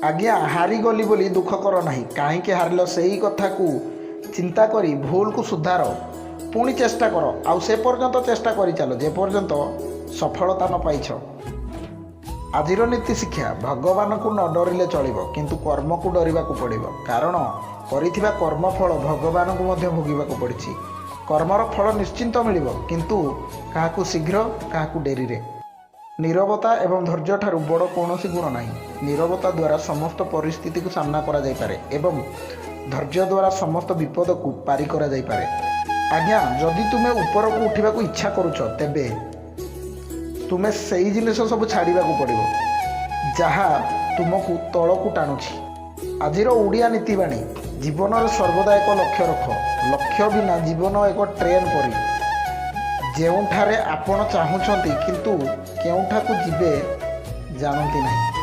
ଆଜ୍ଞା, ହାରିଗଲି ବୋଲି ଦୁଃଖ କର ନାହିଁ। କାହିଁକି ହାରିଲ, ସେଇ କଥାକୁ ଚିନ୍ତା କରି ଭୁଲକୁ ସୁଧାର, ପୁଣି ଚେଷ୍ଟା କର। ଆଉ ସେ ପର୍ଯ୍ୟନ୍ତ ଚେଷ୍ଟା କରିଚାଲ, ଯେ ପର୍ଯ୍ୟନ୍ତ ସଫଳତା ନ ପାଇଛ। ଆଜିର ନୀତି ଶିକ୍ଷା: ଭଗବାନଙ୍କୁ ନ ଡରିଲେ ଚଳିବ, କିନ୍ତୁ କର୍ମକୁ ଡରିବାକୁ ପଡ଼ିବ। କାରଣ କରିଥିବା କର୍ମଫଳ ଭଗବାନଙ୍କୁ ମଧ୍ୟ ଭୋଗିବାକୁ ପଡ଼ିଛି। କର୍ମର ଫଳ ନିଶ୍ଚିନ୍ତ ମିଳିବ, କିନ୍ତୁ କାହାକୁ ଶୀଘ୍ର, କାହାକୁ ଡେରିରେ। ନୀରବତା ଏବଂ ଧୈର୍ଯ୍ୟଠାରୁ ବଡ଼ କୌଣସି ଗୁଣ ନାହିଁ। ନୀରବତା ଦ୍ୱାରା ସମସ୍ତ ପରିସ୍ଥିତିକୁ ସାମ୍ନା କରାଯାଇପାରେ ଏବଂ ଧୈର୍ଯ୍ୟ ଦ୍ୱାରା ସମସ୍ତ ବିପଦକୁ ପାରି କରାଯାଇପାରେ। ଆଜ୍ଞା, ଯଦି ତୁମେ ଉପରକୁ ଉଠିବାକୁ ଇଚ୍ଛା କରୁଛ, ତେବେ ତୁମେ ସେଇ ଜିନିଷ ସବୁ ଛାଡ଼ିବାକୁ ପଡ଼ିବ, ଯାହା ତୁମକୁ ତଳକୁ ଟାଣୁଛି। ଆଜିର ଓଡ଼ିଆ ନୀତିବାଣୀ: ଜୀବନରେ ସର୍ବଦା ଏକ ଲକ୍ଷ୍ୟ ରଖ। ଲକ୍ଷ୍ୟ ବିନା ଜୀବନ ଏକ ଟ୍ରେନ୍ ପରି, ଯେଉଁଠାରେ ଆପଣ ଚାହୁଁଛନ୍ତି, କିନ୍ତୁ କେଉଁଠାକୁ ଯିବେ ଜାଣନ୍ତି ନାହିଁ।